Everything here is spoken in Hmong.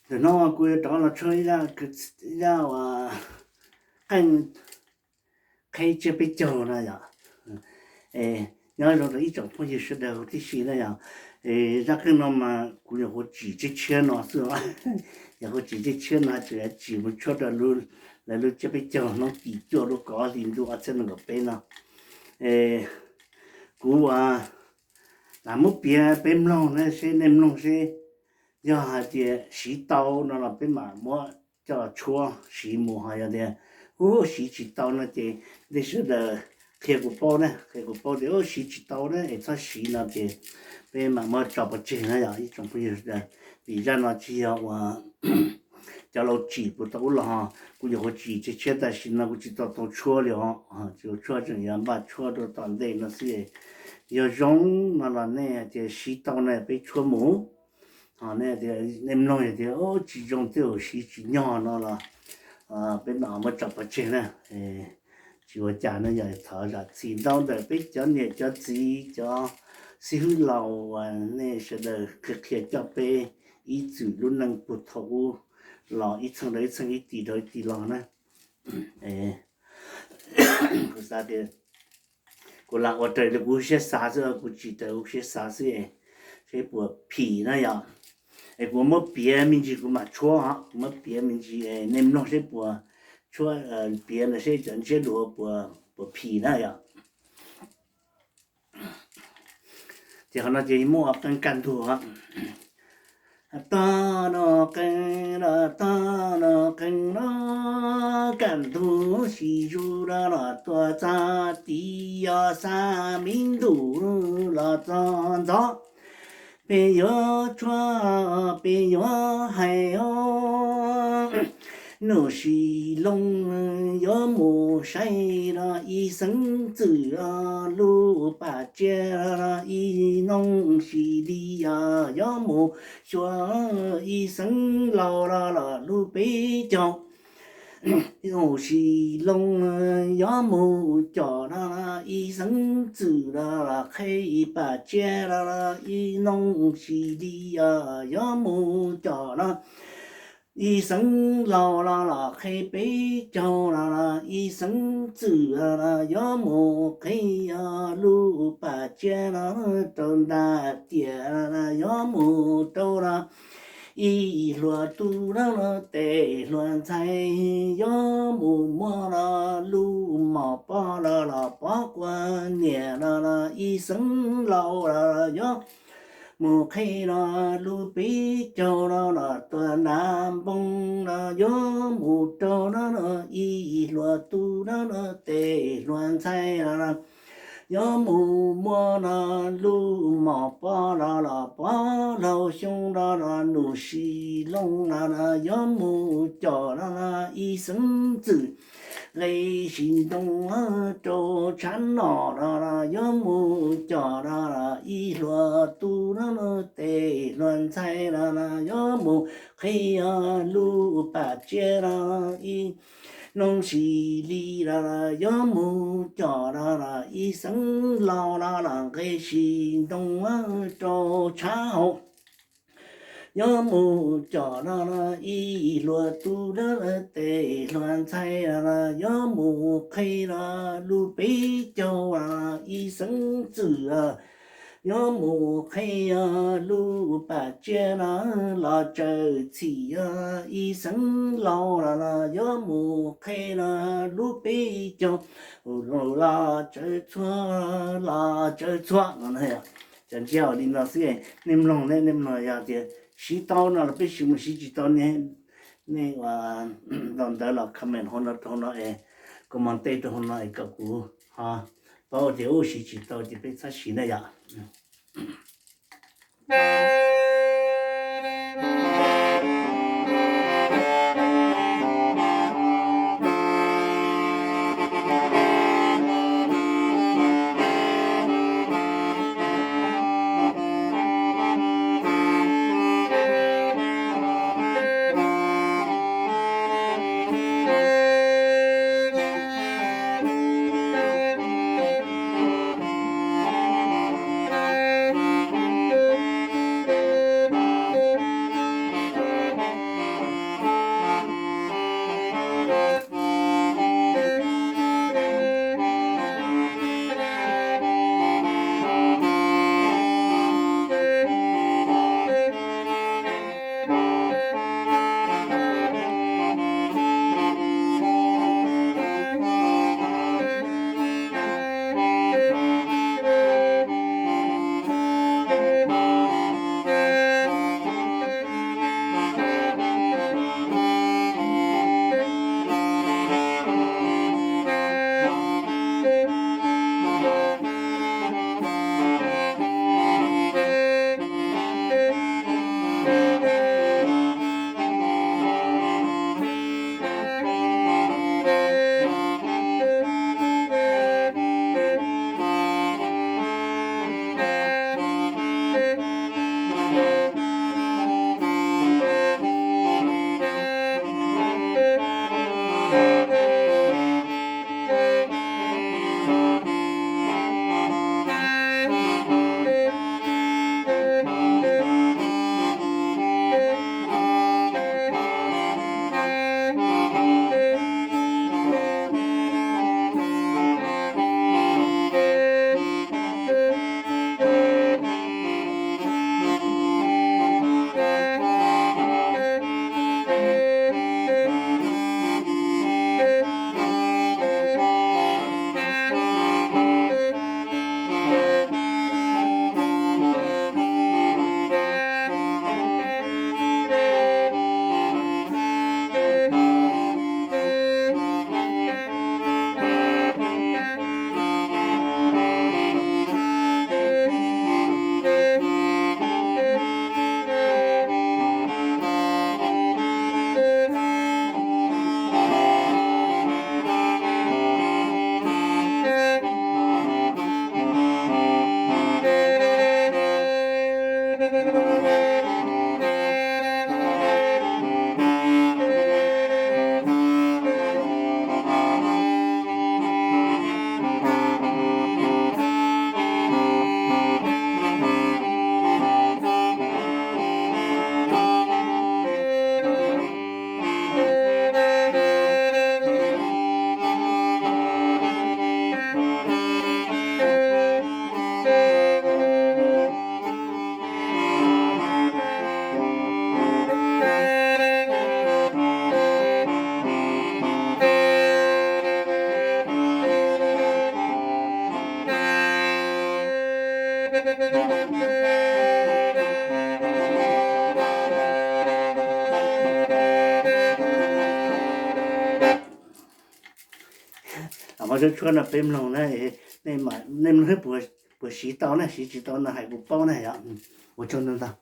Ntawm no kuv yuav rov los tshuab ib zaj uas qeej qheb tsiab peb caug no yom. Nyob zoo rau ib tsoom phooj ywg sawv daws huv tib si na yom. Zaj qeej no mas kuv nyuam qhuav tsim tshiab tshiab no xwb, nyuam qhuav tsim tshiab tshiab no tseem tsim mus tshuab rau lawv lub tsiab peb caug hnub tim cuaj lub kaum ob hli ntuj ob txhiab nees nkaum peb no. Kuv lam muab piav peb mloog na seb nej mloog seb yog hais tias siv tau no los peb mam muab coj los tshuab siv mus, ho yog tias ub siv tsis tau no ces nej sawv daws qhia kuv paub na, qhia kuv paub tias ub siv tsis tau na es txhob siv no ces peb mam muab tso pov tseg na yom ib tsoom phooj ywg sawv daws. Vim zaj no tsis yog uas cov laus tsim puag thaum ub los, kuv nyuam qhuav tsim tshiab tshiab tam sim no kuv tsis tau tau tshuab li os, tsis tau tshuab tseem yuav npaj tshuab rau tom ntej no xwb. Yog zoo no los nej hais tias siv tau no peb tshuab mus, ho nej tias nej mloog tias tsis zoo tej zaum siv tsis nyog no los peb mam muab tso pov tseg na. Tsis ua cas no yog thov zam txim ntau ntawm peb cov niam cov txiv cov xib hwb laus uas nej sawv daws qhia qhia coj peb ib txwm lub neej puag thaum ub los ib txheej rau ib txheej ib tim rau ib tim los na. Kuv xav tias kuv lam ua raws li kuv siab xav xwb, kuv tsim raws kuv siab xav xwb, seb puas phim na yom. Es kuv muab piav me ntsis kuv mam tshuab, kuv muab piav me ntsis nej mloog seb puas, tshuab piav no seb cov ntsiab lus puas phim na yom. Ces qhov no ces muaj qee kaj ntug. Tog no qee, tog no qee no, kaj ntug sis zus los los tuaj txog tid, yog xa me ntuj los txog ntxov. Peb yuav tshuab, peb yuav hais os, Nuj Sis Looj yuav mus saib los ib xeeb txwm los lub paj tsiab los ib Nuj Sis Lis os, yuav mus xyuas ib xeeb laus los los lub peb caug. Nuj Sis Looj yuav mus com los los ib xeeb txwm los los qhib paj tsiab los los ib Nuj Sis Lis os, yuav mus com los ib xeeb laus los los qhib peb caug los los ib xeeb txwm los los yuav mus qhib lub paj tsiab los rau nram tiaj los los yuav mus rau los ib hluas tub los los tes hluas ntxhais, yuav mus muab los lub mos pob los los pov quas niam los los ib xeeb laus los los yuav mus qhib los lub peb caug los los tuaj nram npoo los yuav mus rau los los ib hluas tub los los tes hluas ntxhais los los yuav mus muab los lub mos pob los los pov laug xyoo los los Nuj Sis Looj los los yuav mus com los los ib xeeb txwm nqe sis ntoo rau tshav nom los los yuav mus com los los ib hluas tub los los tes hluas ntxhais los los yuav mus qhib lub paj tsiab los ib Nuj Sis Lis los los yuav mus com los los ib xeeb laus los los nqe sis ntoo rau tshav hauv. Yuav mus com los los ib hluas tub los los tes hluas ntxhais los los yuav mus qhib los lub peb caug los los ib xeeb txwm los yuav mus qhib lub paj tsiab los los tsaws txhim ib xeeb laus los los yuav mus qhib los lub peb caug los tsawv txhua los tsawv txhua no. Cov ntsiab li no xwb, nej mloog ne, nej mloog yog tias siv tau no los peb siv mus, siv tsis tau nej ua ntawv los comment hauv no rau hauv no es, comment tej rau hauv no es kom kuv ho paub tias ub siv tsis tau ces peb txhob siv na yom. Mov tshuab tshuab no peb mloog na, nej mloog puas siv tau na, siv tsis tau no hais kuv paub na yom. Ua tsaug ntau ntau.